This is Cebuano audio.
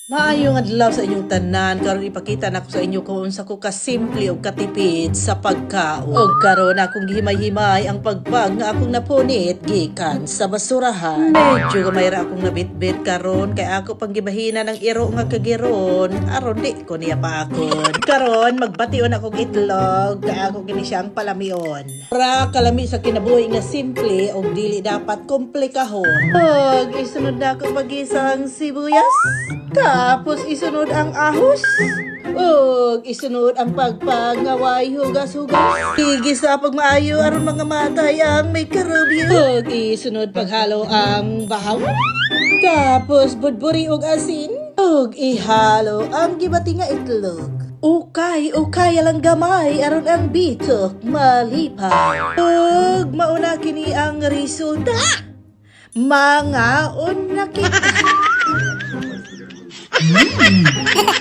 Maayong adlaw sa inyong tanan. Karon ipakita nako sa inyo kung unsa ko kasimple ug katipid sa pagkaon. Og karon akong gihimay-himay ang pagpag nga akong napunit gikan sa basurahan. Medyo gamay ra akong nabitbit karon kay ako pang gibahina ng iro nga kagiron aron di ko niya paakon. Karon magbation akong itlog kay ako kini siyang palamion. Ra kalami sa kinabuhi nga simple og dili dapat komplikahon. Og isunod na ako pagisang sibuyas. Tapos isunod ang ahos. Ug isunod ang pagpag nga way hugas-hugas. Igisa pag maayo aron mga matay ang may karubyo. Ug isunod paghalo ang bahaw. Tapos budburi og asin. Ug ihalo ang gibati nga itlog. Ukay, ukay lang gamay aron ang bitok malipay. Ug mauna kini ang resulta. Mga na kita.